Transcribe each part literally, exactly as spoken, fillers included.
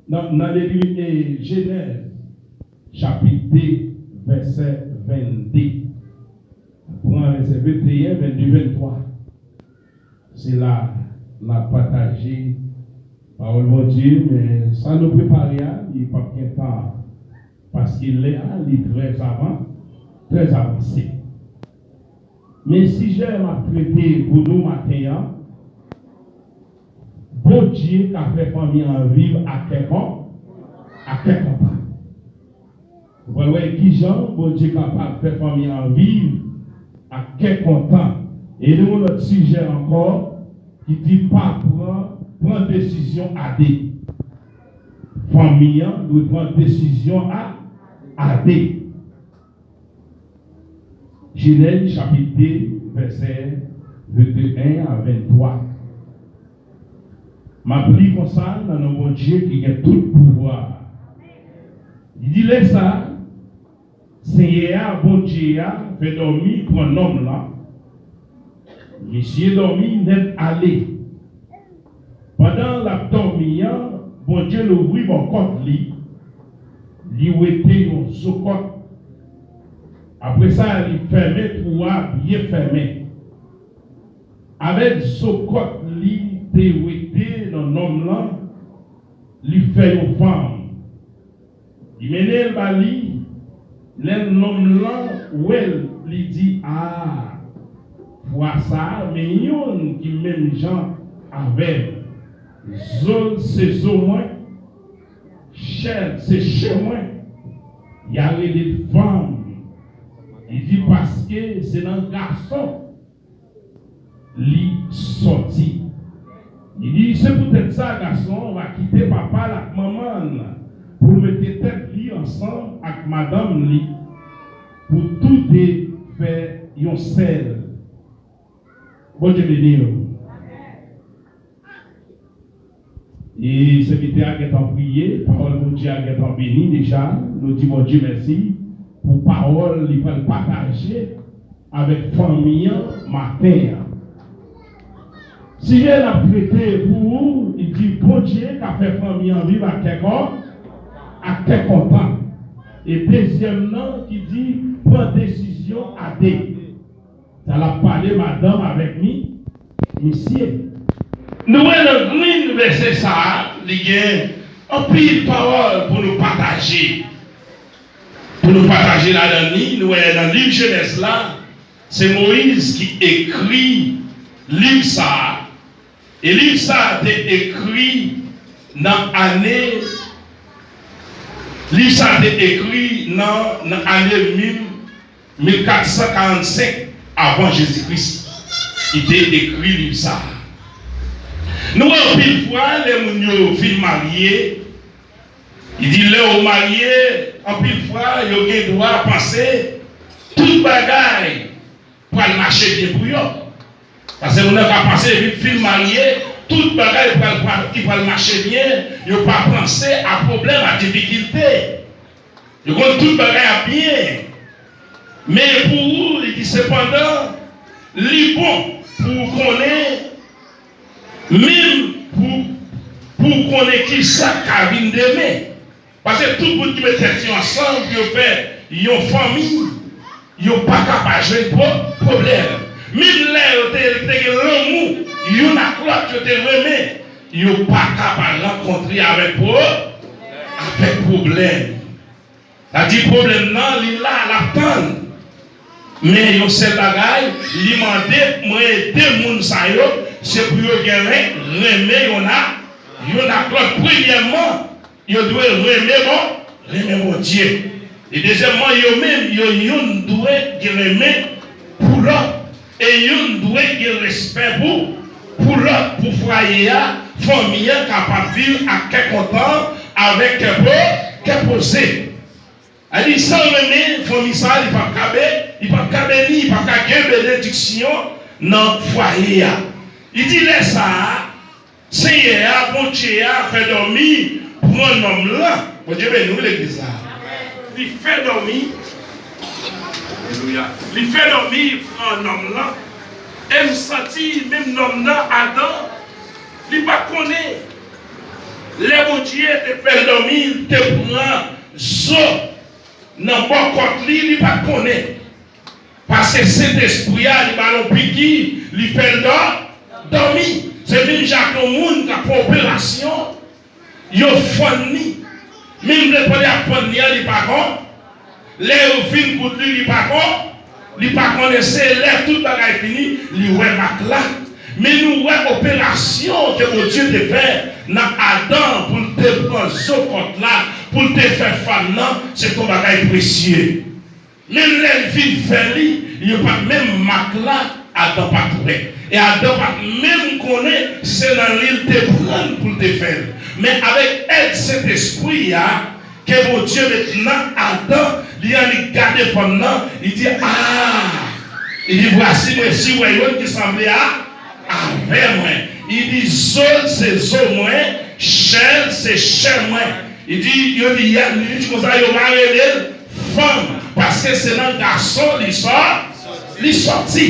Nan, nan leliv e Jenèz, chapit de, vèsè vennde. Pran vèsè venteyen, vennde, venntwa. Se la n ap pataje pawòl Bondye, men sa nou prepare a, li p ap gen tan. Paske lè a, li trè avan, trè avanse. Men sijè m ap trete pou nou maten an, Bondye ka fè fanmi an viv ak kè kon-, ak kè kontan. Ou pral wè kijan Bondye kapab fè fanmi an viv ak kè kontan. E nou yon lòt sijè ankò ki di pa pran, pran desizyon a de. Fanmi an dwe pran desizyon a, a de. Jenèz chapit de, vèsè venteyen a venntwa. M ap li konsa nan non Bondye ki gen tout pouvwa. Li di, lè sa a, Senyè a, Bondye a, fè dòmi pran nonm lan. Misye dòmi nèt ale. Pandan l ap dòmi an, Bondye louvri bòkòt li, li wete yon zokòt. Apre sa, li fèmen twou a byen fèmen. Avèk zokòt li te wete nan nonm lan, li fè yon fanm. Li mennen l ba li. Lè nonm lan wè l, li di, a, fwa sa a, men youn ki menm jan avè m. Zo l se zo mwen, chè l se chè mwen. Y a rele l fanm. Li di, paske se nan gason li sòti. Li di, se poutèt sa, gason an va kite papa l ak manman l pou l mete tèt li ansanm ak madanm li, pou toude fè yon sèl. Bondye beni w. E sèvitè a gentan priye, pawòl Bondye a gentan beni deja. Nou di Bondye mèsi pou pawòl li pral pataje avèk fanmi an maten an. Sijè n ap trete pou ou, li di Bondye ka fè fanmi an viv ak kè kon-, ak kè kontan. E dezyèm nan ki di pran desizyon a de. Sa l ap pale madanm avèk mi-, misye. Nou wè nan grenn vèsè sa a, li gen anpil pawòl pou nou pataje. Pou nou pataje ladan li, nou wè nan liv Jenèz la, se Moyiz ki ekri liv sa a. E liv sa a te ekri nan ane, liv sa a te ekri nan, nan ane mil, mil kat san karannsenk avan Jezi Kris. Li te ekri liv sa a. Nou wè anpil fwa, lè moun yo fin marye, li di lè yo marye, anpil fwa, yo gen dwa panse tout bagay pral mache byen pou yo. Paske moun nan ka panse depi l fin marye, tout bagay pral, pral, li pral mache byen, yo pa panse a pwoblèm, a difikilte. Yo konn tout bagay ap byen. Men pou ou, li di, sepandan, li bon pou w konnen, menm pou, pou w konnen kisa k ka vin demen. Paske tout moun ki met tèt yo ansanm pou yo fè yon fanmi, yo pa ka pa jwenn pwo-, pwoblèm. Menm lè yo te, te gen lanmou youn ak lòt, yo te renmen, yo pa ka pa rankontre avèk pwo-, avèk pwoblèm. Sa di pwoblèm nan, li la, l ap tann. Men yon sèl bagay, li mande mwen ede moun sa yo, se pou yo gen ren-, renmen youn ak, youn ak lòt. Premyèman, yo dwe renmen Bon-, renmen Bondye. E dezyèmman, yo menm, yo youn dwe gen renmen pou lòt. E youn dwe gen respè pou, pou lòt, pou fwaye a, fanmi an kapab viv ak kè kontan, avèk kè po-, kè poze. Sa di, san renmen fanmi sa, li p ap ka be-, li p ap ka beni, li p ap ka gen benediksyon nan fwaye a. Li di lè sa a, Senyè a, Bondye a, fè dòmi pran nonm lan. Bondye beni w, legliz la. Li fè dòmi, alelouya, li fè dòmi pran nonm lan. E m santi menm nonm nan, Adan, li pa t konnen Lè Bondye te fè l dòmi, li te pran zo nan bò kòt li, li pa t konnen. Paske Sentespri a, li ba l yon piki, li fè l dò, dòmi. Se menm jan ak yon moun k ap fè operasyon, yo fann li. Men m vle pale ap fann li an, li pa kon. Lè yo fin koud li, li pa kon. Li pa konnen se lè tout bagay fini, li wè mak la. Men nou wè operasyon ke Bondye te fè nan Adan pou l te pran zo kòt la, pou l te fè fanm nan, se t yon bagay presye. Menm lè l fin fè li, yo pa t menm mak la, Adan pa t wè. E Adan pa t menm konnen si se nan li l te pran l pou l te fè l. Men avèk èd Sentespri a, ke Bondye met nan Adan, li annik gade fanm nan, li di, a! Li di, vwasi mwen si wè youn ki sanble a, avè mwen. Li di, zo l se zo mwen, chè l se chè mwen. Li di, yo di, li di konsa, yo pa rele l fanm, paske se nan gason li sò, li sòti.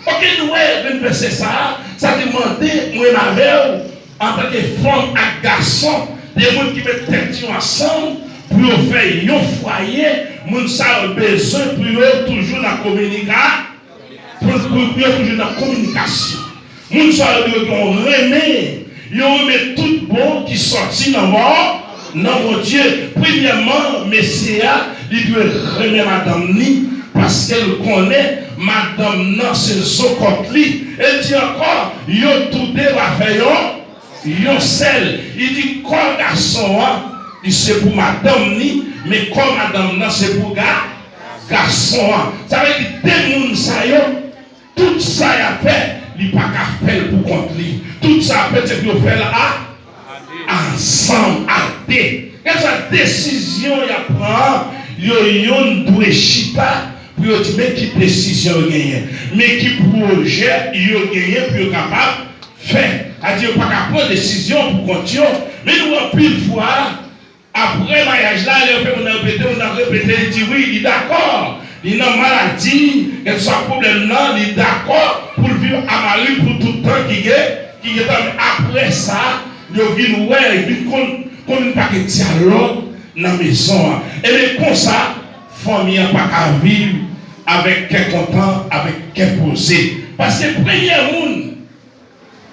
Oke, nou wè, vin vèsè sa a, sa te mande mwen avè w, antanke fanm ak gason, de moun ki met tèt yo ansanm pou yo fè yon fwaye, moun sa yo bezwen pou yo toujou nan kominika, pou, pou, pou yo toujou nan kominikasyon. Moun sa yo dwe gen yon renmen, yon renmen tout bon ki sòti nan Bon, nan Bondye. Premyèman, mesye a, li dwe renmen madanm li, paske l konnen madanm nan se zo kòt li. E l di ankò, yo toude va fè yon, yon sèl. Li di kò gason an, li se pou madanm li, men kò madanm nan se pou ga, gason an. Sa vle di de moun sa yo, tout sa y ap fè, li pa ka fè l pou kont li. Tout sa y ap fè, se pou yo fè l a, ansanm, a de. Kèlkeswa desizyon y ap pran an, yo yonn dwe chita pou yo di men ki desizyon yo genyen, men ki pwojè yo genyen pou yo kapab fè. Sa di yo pa ka pran desizyon pou kont yo. Men nou wè anpil fwa, apre maryaj la, lè yo fè moun nan repete, moun nan repete, li di wi, li dakò. Li nan maladi, kèlkeswa pwoblèm nan, li dakò pou l viv a mari l pou tout tan ki gen, ki gentan. Men apre sa, yo vin wè, vin konn, konn vin pa gen dyalòg nan mezon an. Ebyen konsa, fanmi an pa ka viv avèk kè kontan, avèk kè poze. Paske premye moun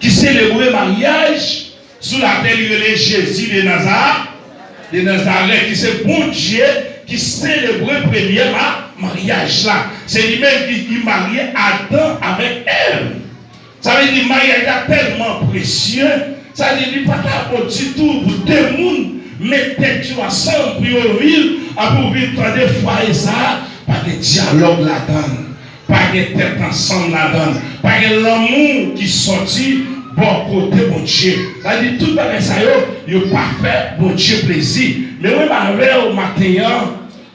ki selebre maryaj sou latè, li rele Jezi de Naza-, de Nazarèt, ki se Bondye ki selebre premye ma-, maryaj la. Se li menm ki, ki marye Adan avèk Èv. Sa vle di maryaj la tèlman presye, sa vle di li pa ta bon ditou pou de moun met tèt yo ansanm pou yo viv, anpi w vin tande fwaye sa a, pa gen dyalòg ladan l. Pa gen tèt ansanm ladan l. Pa gen lanmou ki sòti bò kote Bondye. Sa di tout bagay sa yo, yo pa fè Bondye plezi. Men mwen avè w maten an,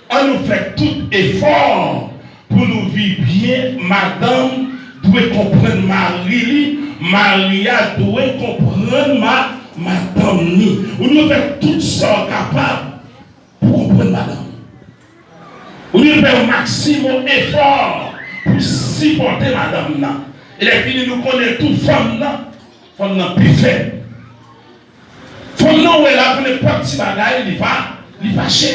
an nou fè tout efò pou nou viv byen. Madanm dwe konprann mari li, mari a dwe konprann ma-, madanm ni. Ou dwe fè tout sa w kapab pou konprann madanm ou. Ou dwe fè yon maksimòm efò pou sipòte madanm nan. E lè fini nou konnen tou fanm nan, fanm nan pi fèb. Fanm nan ou wè la pou nenpòt ti bagay li fa-, li fache.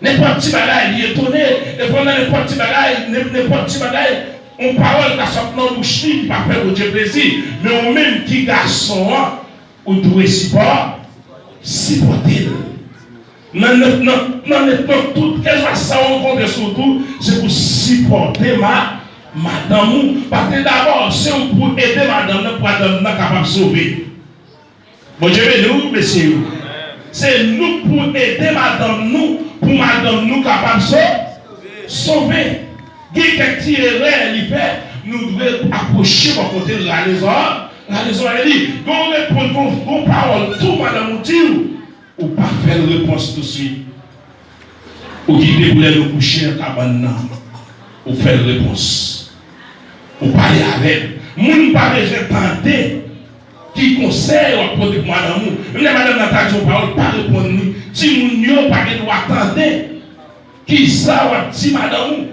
Nenpòt ti bagay li etone. E fanm nan nenpòt ti bagay, nen-, nenpòt ti bagay, yon pawòl ka sot nan bouch li ki pa fè Bondye plezi. Men ou menm ki gason an, ou dwe sipò-, sipòte l. Nan, nan, nan, nan, nan tout, kèlkeswa sa w rankontre sou wout ou, se pou sipòte ma-, madanm ou. Paske dabò, se ou pou ede madanm nan, pou madanm nan kapab sove. Bondye beni w, mesye yo. Se nou k pou ede madanm nou, pou madanm nou kapab so-, sove. Gen kèk ti erè li fè, nou dwe apwoche bò kote l, rale zò-, rale zòrèy li. Gen yon repons, gen yon, gen yon pawòl tou madanm ou di w, ou pa fè l repons tousuit. Ou kite pou lè nou kouche nan kabann nan, ou fè l repons. Ou pale avè l. Moun pa bezwen tande ki konsèy w ap pote pou madanm ou. Menm lè madanm nan ta di yon pawòl, pa reponn li. Timoun yo pa gen dwa tande kisa w ap di madanm ou.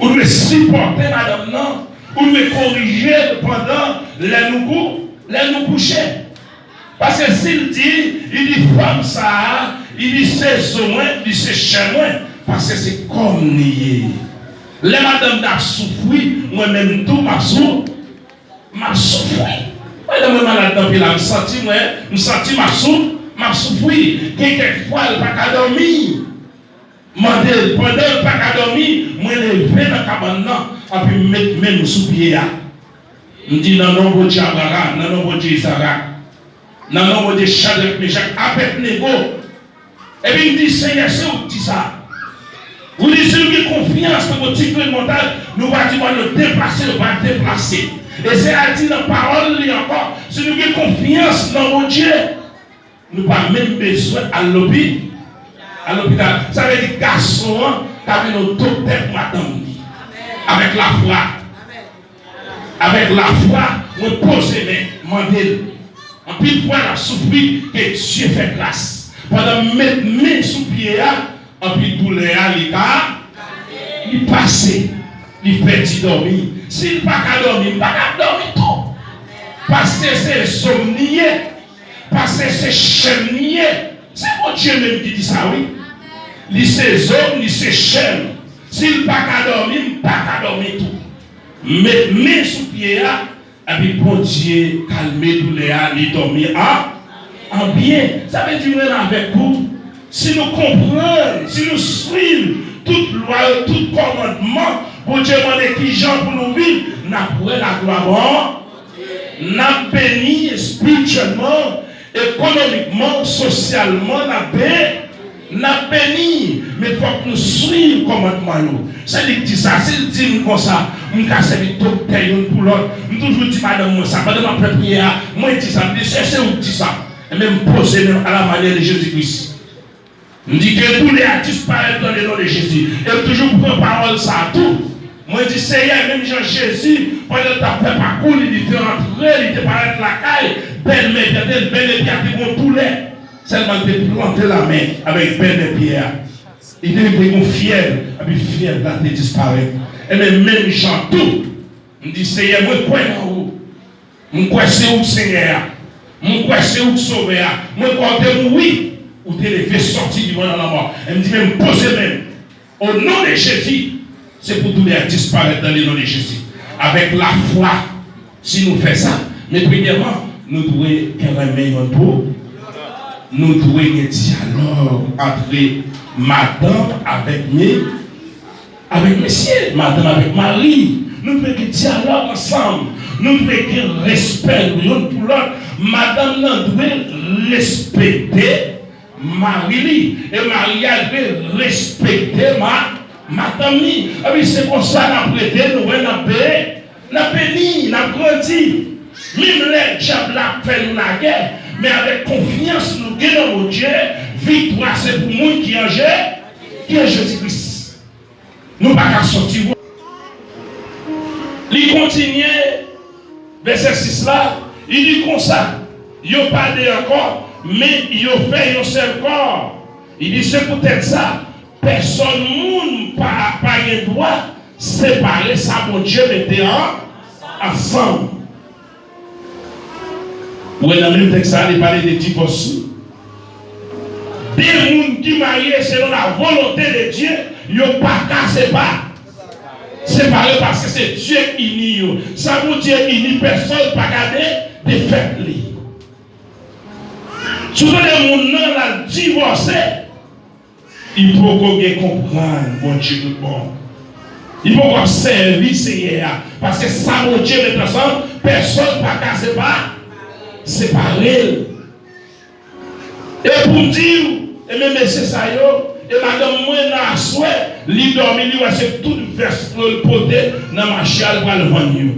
Ou dwe sipòte madanm nan. Ou dwe korije l pandan lè nou kou-, lè nou kouche. Paske si l di, li di fanm sa a, li di se zo mwen, li se chè mwen, paske se kò m li ye. Lè madanm t ap soufri, mwen menm tou m ap sou, m ap soufri. Pandan mwen malad nan peyi la, m santi mwen, m santi m ap sou, m ap soufri. Gen kèk fwa l pa ka dòmi. Mande l, pandan l pa ka dòmi, mwen leve nan kabann nan, anpi m met men m sou pye a. M di, nan non Bondye Abraram, nan non Bondye Izarak, nan non Bondye Chadrak, Mechak, Abèdnego. Epi m di, Senyè, se ou k di sa. Ou di, si nou gen konfyans tankou ti grenn montad, nou va di mòn yo deplase, yo va deplase. E se a di nan pawòl li ankò, si nou gen konfyans nan Bondye, nou pa menm bezwen al lopi, al lopital. Sa vle di gason an ta vin yon doktè pou madanm li. Avèk lafwa. Avèk lafwa, mwen poze men, mande l. Anpil fwa, n ap soufri, ke Dye fè gras. Pandan m met men sou pye a, anpil doulè a, li ka, li pase, li pèdi dòmi. Si l pa ka dòmi, m pa ka dòmi tou. Paske se zo m li ye. Paske se chè m li ye. Se Bondye menm ki di sa, wi. Li se zo m, li se chè m. Si l pa ka dòmi, m pa ka dòmi tou. Met men sou pye a, epi Bondye kalme doulè a, li dòmi an, an byen. Sa vle di, menm avèk ou, si nou konprann, si nou swiv tout lwa yo, tout kòmandman Bondye mande kijan pou nou viv, n ap wè laglwa bon. N ap beni espirityèlman, ekonomikman, sosyalman, n ap be-, n ap beni. Men fòk nou swiv kòmandman yo. Se li k di sa. Si l di m konsa, m ka sèvi doktè youn pou lòt. M toujou di madanm mwen sa. Pandan m ap fè priyè a, mwen di sa. M di, se, se ou k di sa. Enben, m poze men m à la manière de Jésus-Christ. M di ke doulè a disparèt dans le nom de Jésus. E m toujou pran pawòl sa a tou. Mwen di, Seyè, menm jan Jezi, pandan l t ap fè pakou li, li te antre, li te parèt lakay bèlmè, tande l, bèlmè Pyè a te gen yon doulè. Sèlman l te plante lamen avèk bèlmè Pyè a. Li te gen yon fyèv, epi fyèv la te disparèt. Enben, menm jan tou, m di, Seyè, mwen kwè nan ou. M kwè se ou k Senyè a. M kwè se ou k Sovè a. Mwen kwè ou te mouri, ou te leve sòti vivan nan lanmò. E m di, men m poze men m. O non de Jezi, se pou doulè a disparèt dans le nom de Jésus. Avèk lafwa, si nou fè sa, men premyèman, nou dwe gen renmen youn pou, nou dwe gen dyalòg ant madanm avèk me-, avèk mesye, madanm avèk mari. Nou dwe gen dyalòg ansanm. Nou dwe gen respè nou youn pou lòt. Madanm nan dwe respekte mari li. E mari a dwe respekte ma-, madanm li. Epi se konsa n ap rete, nou wè n ap be-, n ap beni, n ap grandi. Menm lè dyab la ap fè nou lagè, men avèk konfyans nou gen nan Bondye, viktwa se pou moun ki an Je-, ki an Jezi Kris. Nou pa ka sòti. Li kontinye, vèsè sis la, li di konsa, yo pa de ankò, men yo fè yon sèl kò. Li di, se poutèt sa, pèsòn moun pa, pa gen dwa separe sa Bondye mete an, ansanm. Ou wè nan menm tèks sa a, li pale de divòs tou. De moun ki marye selon la volonte de Dye, yo pa ka sepa-, separe paske se Dye k ini yo. Sa Bondye ini, pèsòn pa ka de-, defèt li. Si w tande moun nan l al divòse, li poko gen konprann Bondye tout bon. Li poko ap sèvi Senyè a. Paske sa Bondye met ansanm, pèsòn pa ka sepa-, separe l. E pou m di w, e men mesye sa yo, e madanm mwen nan aswè, li dòmi, li wè se tout vès yo l pote nan mache a, l pral vann yo.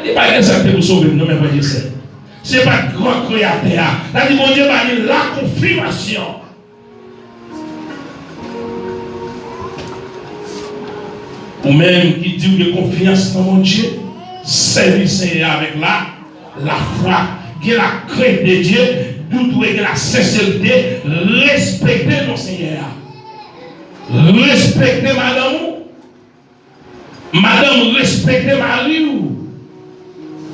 Li pa gen sa k te pou sove m, non, men frè e sè. Se pa t gran Kreyatè a. Sa di Bondye ba li lakonfimasyon. Ou menm ki di w gen konfyans nan Bondye, sèvi Senyè a avèk la, lafwa, gen lakrent de Dye, nou dwe gen lasenserite, respekte non Senyè a. Respekte madanm ou. Madanm, respekte mari w.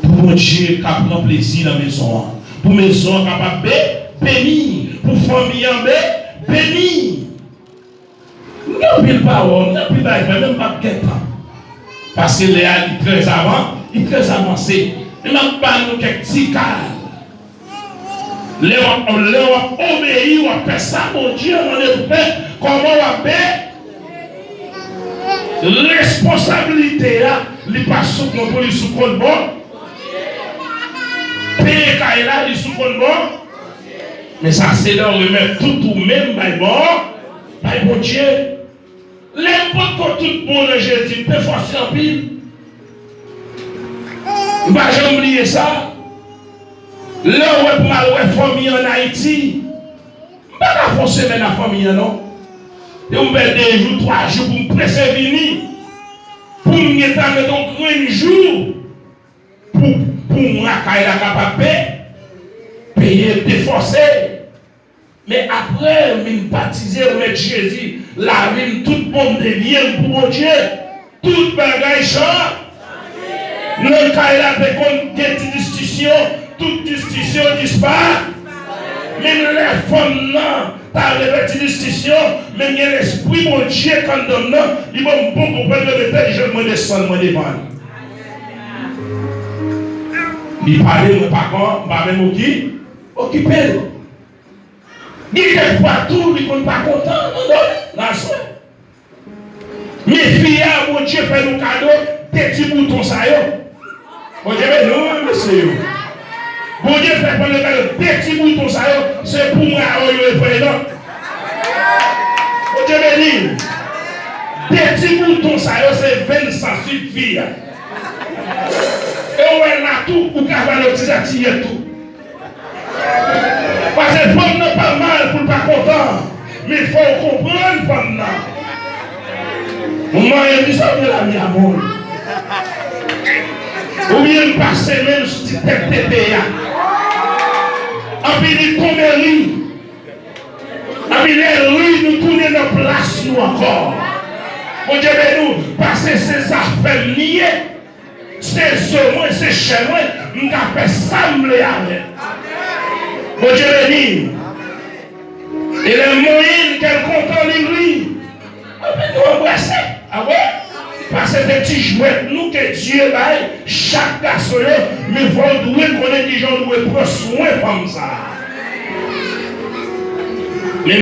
Pou Bondye ka pran plezi nan mezon an. Pou mezon an kapab be, beni. Pou fanmi an be, beni. M gen anpil pawòl, m gen anpil bagay, men m p ap gen tan. Paske lè a li trè avan, li trè avanse. Men m ap ba nou kèk ti kal. Lè w ap, lè w ap obeyi, w ap fè sa Bondye mande w fè, kòman w ap be? Responsablite a, li pa sou kont ou, li sou kont Bon. Peye kay la, li sou kont Bon. Men sa se lè w remèt tout ou menm bay Bon, bay Bondye. Lè m potko tout bon nan Jezi, m te fòse anpil. M pa janm bliye sa. Lè w wè pou m al wè fanmi an Ayiti, m pa ka fè yon semèn ak fanmi an non. Depi m fè de jou, twa jou pou m prese vini. Pou m gentan met yon grenn jou pou, pou mwa kay la kapab pe, peye, m te fòse. Men apre m vin batize, remèt Jezi lavi m, tout bon m devye m pou Bondye. Tout bagay chanje. Nan kay la te konn gen ti diskisyon, tout diskisyon dispa. Menm lè fanm nan ta vle fè ti diskisyon, men gen lespri Bondye k anndan m nan, li ban m bon konprann, yo mete l jwenn mwen desann mwen devan l. Li pale, mwen pa kon, m pa menm oki, okipe l. Gen kèk fwa tou, li konn pa kontan, nan dòmi, nan aswè. Men fi a, Bondye fè nou kado de ti bouton sa yo. Bondye beni nou, wi, mesye yo. Bondye fè fè nou kado de ti bouton sa yo, se pou mwen a yo e fè non. Bondye beni. De ti bouton sa yo, se venn sa sik fi a. E w wè la tou, ou ka ba l yon ti zatiyèt tou. Paske fanm nan pa mal pou l pa kontan, men fò w konprann fanm nan. Ou manyen li sa w gen lami a moun. Oubyen m pase men m sou ti tèt tete a. Anpi li tonbe ri. Anpi lè l ri, nou tounen nan plas nou ankò. Bondye beni w, paske se zafè m li ye. Se zo mwen, se chè mwen, m ka fè sa m vle avè l. Bondye beni. E lè m manyen l, kè l kontan, li ri. Anpi nou anbrase. A wi? Paske se ti jwèt nou ke Dye bay chak gason yo, men fò w dwe konnen kijan w dwe pran swen fanm sa a.